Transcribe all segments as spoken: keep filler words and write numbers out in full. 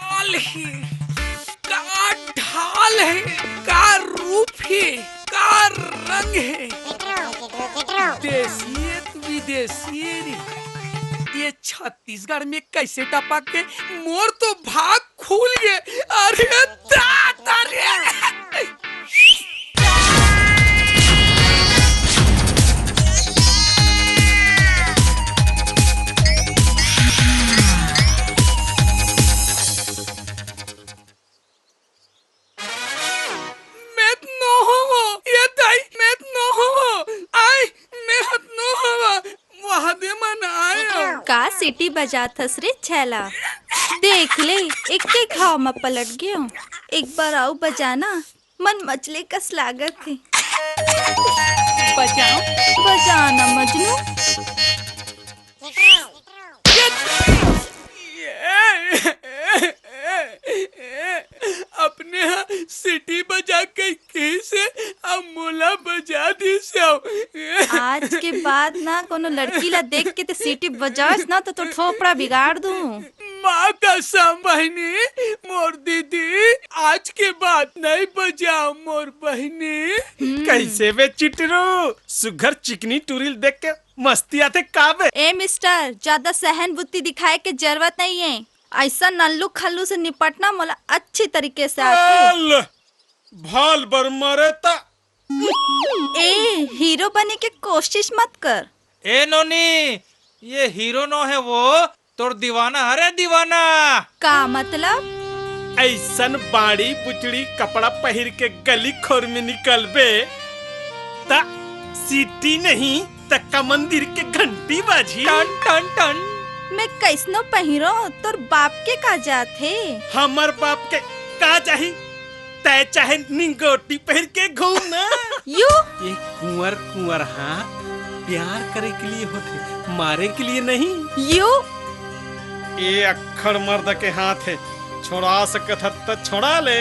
ढाल हे, का ढाल हे, का रूप हे, का रंग हे। देसी हे, विदेशी हे रे। ये छत्तीसगढ़ में कैसे टपक के मोर तो भाग खुल गे। अरे दादा रे। मैं तो नो होवो, ये दाई, मैं तो नो होवो। आय, मैं हत नो होवो। वहादे मन आयो। का सीटी बजात हस रे छैला? देख ले, एक्के घाव म पलट गेंव। एक बार अउ बजाना, मन मचले कस लागत हे। बजाओ, बजाना मजनू। अपने हा सीटी बजा के कहिसे, अब मोला बजा दिस हो। आज के बाद ना कोनो लड़की ला देख के ते सीटी बजास ना, तो तोर थोपड़ा बिगाड़ दूं। माँ कसम बहिनी, मोर दीदी, आज के बाद नहीं बजाओ मोर बहिनी। हम्म। कैसे बे चिटरू, सुघर चिकनी टूरी ल देख के मस्ती आथे का बे? ए मिस्टर, ज्यादा सहन बुद्धि दिखाए के जरूरत नहीं है। ऐसा नल्लू खल्लू से निपटना मोला अच्छी तरीके से आथे। भाल, भाल बर मरे त। ए, हीरो बने के कोशिश मत कर। ए नोनी, ये हीरो नो हे वो, तोर दीवाना हरे दीवाना। का मतलब? ऐसन बाड़ी बुचड़ी कपड़ा पहिर के गली खोर में निकलबे, त सीटी नहीं त का मंदिर के घंटी बाजी। टन, टन, टन। मैं कैसनो पहिरो, तोर बाप के का जात हे? हमर बाप के का जाही? तै चाहे निंगोटी पहिर के घूम ना। यू। ये कुंवर कुंवर हा प्यार करे के लिए होथे, मारे के लिए नहीं। यू। ये अक्खड़ मर्द के हाथ हे, छोड़ा सकत हस त छोड़ा ले।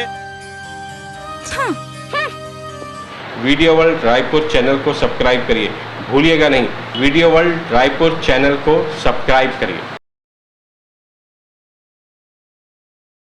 हम्म, हम्म। वीडियो वर्ल्ड रायपुर चैनल को सब्सक्राइब करिए, भूलिएगा नहीं, वीडियो वर्ल्ड रायपुर चैनल को सब्सक्राइब करिए।